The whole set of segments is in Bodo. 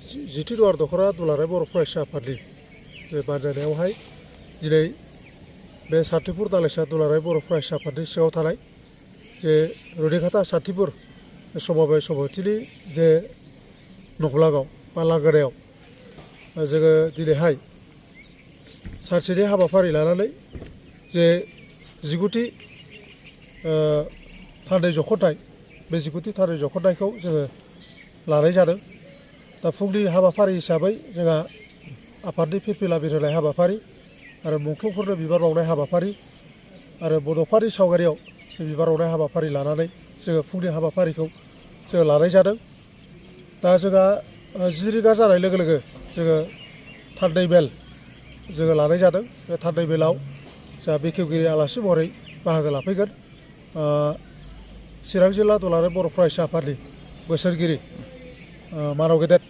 जिटिदुवार दख'रा दुलाराय बर' फरायसा आफादनि बे बानजायनायावहाय दिनै बे सान्थिपुर दालाइसा दुलाराय बर' फरायसा आफादनि सिङाव थानाय जे रुनिखाता सान्थिपुर समबाय सभाथिनि जे नखलागाव बा लांगोनायाव जोङो दिनैहाय सानसेनि हाबाफारि लानानै जे 19थि थान्दै जख'न्थाइ बे 19थि थान्दै जख'न्थाइखौ जोङो लानाय जादों। दा फुंनि हाबाफारि हिसाबै जोंहा आफादनि फिरफिला बिरहोनाय हाबाफारि आरो मुंख्लंफोरनो बिबार बावनाय हाबाफारि आरो बड'फानि सावगारियाव बिबार बावनाय हाबाफारि लानानै जोङो फुंनि हाबाफारिखौ जोङो लानाय जादों। दा जोंहा 10 रिंगा जानाय लोगो लोगो जोङो थान्दै मेल जोङो लानाय जादों। बे थान्दै मेलाव जोंहा बेखेवगिरि आलासि महरै बाहागो लाफैगोन चिरां जिल्ला दुलाराय बर' फरायसा आफादनि बोसोरगिरि मानाव गेदेर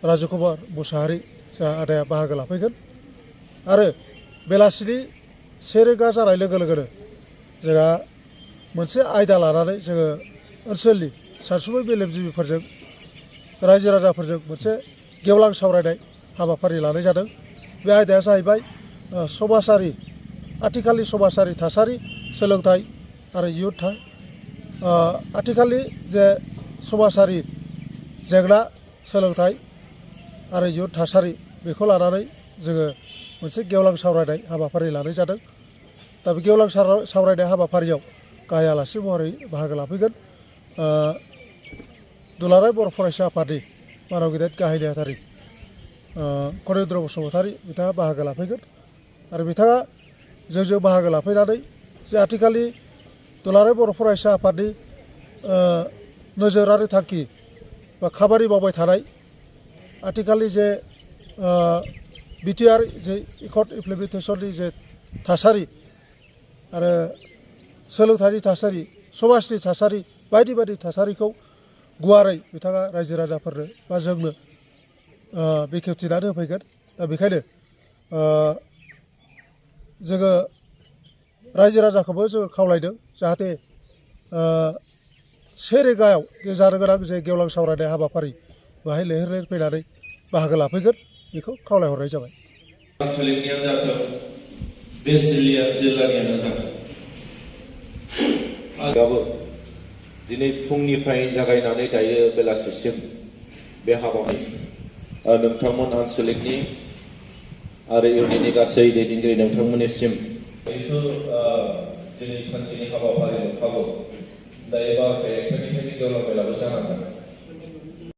राजु कुमार मुसाहारि जोंहा आदाया बाहागो लाफैगोन आरो बेलासिनि 1 रिंगा जानाय लोगो लोगोनो जोंहा मोनसे आयदा लानानै जोङो ओनसोलनि सानसुमै मेलेमजिबिफोरजों रायजो राजाफोरजों मोनसे गेवलां सावरायनाय हाबाफारि लानाय जादों। बे आयदाया जाहैबाय समाजारि आथिखालनि समाजारि थासारि सोलोंथाइ आरो इयुन आथिखालनि जे समाजारि जेंना सोलोंथाइ आरो इयुन थासारि बेखौ लानानै जोङो मोनसे गेवलां सावरायनाय हाबाफारि लानाय जादों। दा बे गेवलां सावरायनाय हाबाफारियाव गाहाय आलासि महरै बाहागो लाफैगोन दुलाराय बर' फरायसा आफादनि मानाव गेदेर गाहाय नेहाथारि करेन्द्र बसुमतारी बिथाङा बाहागो लाफैगोन आरो बिथाङा जोंजों बाहागो लाफैनानै जे आथिखालनि दुलाराय बर' फरायसा आफादनि नोजोर आरो थांखि बा खामानि मावबाय थानाय आथिखालनि जे बिटिआर जे एकर्ड इमप्लिमेन्टेसननि जे थासारि आरो सोलोंथाइनि थासारि समाजनि थासारि बायदि बायदि थासारिखौ गुवारै बिथाङा रायजो राजाफोरनो बा जोंनो बेखेवथिनानै होफैगोन। दा बेखायनो जोङो रायजो राजाखौबो जोङो खावलायदों जाहाथे 1 रिंगायाव जानो गोनां जे गेवलां सावरायनाय हाबाफारि बाहाय लैहोर लैहोर फैनानै बाहागो लाफैगोन बेखौ खावलायहरनाय जाबाय। आनसलिकनियानो जाथों बे जिल्लानियानो जाथों दिनै फुंनिफ्राय जागायनानै दायो बेलासिसिम बे हाबाफारि नोंथांमोन आनसलिकनि आरो इउनिटनि गासै दैदेनगिरि नोंथांमोननिसिम जिहेथु दिनै सानसेनि हाबाफारि खाबु दायो 12 तारिखनिफ्रायनो गेवलां मेलाबो जानांगोन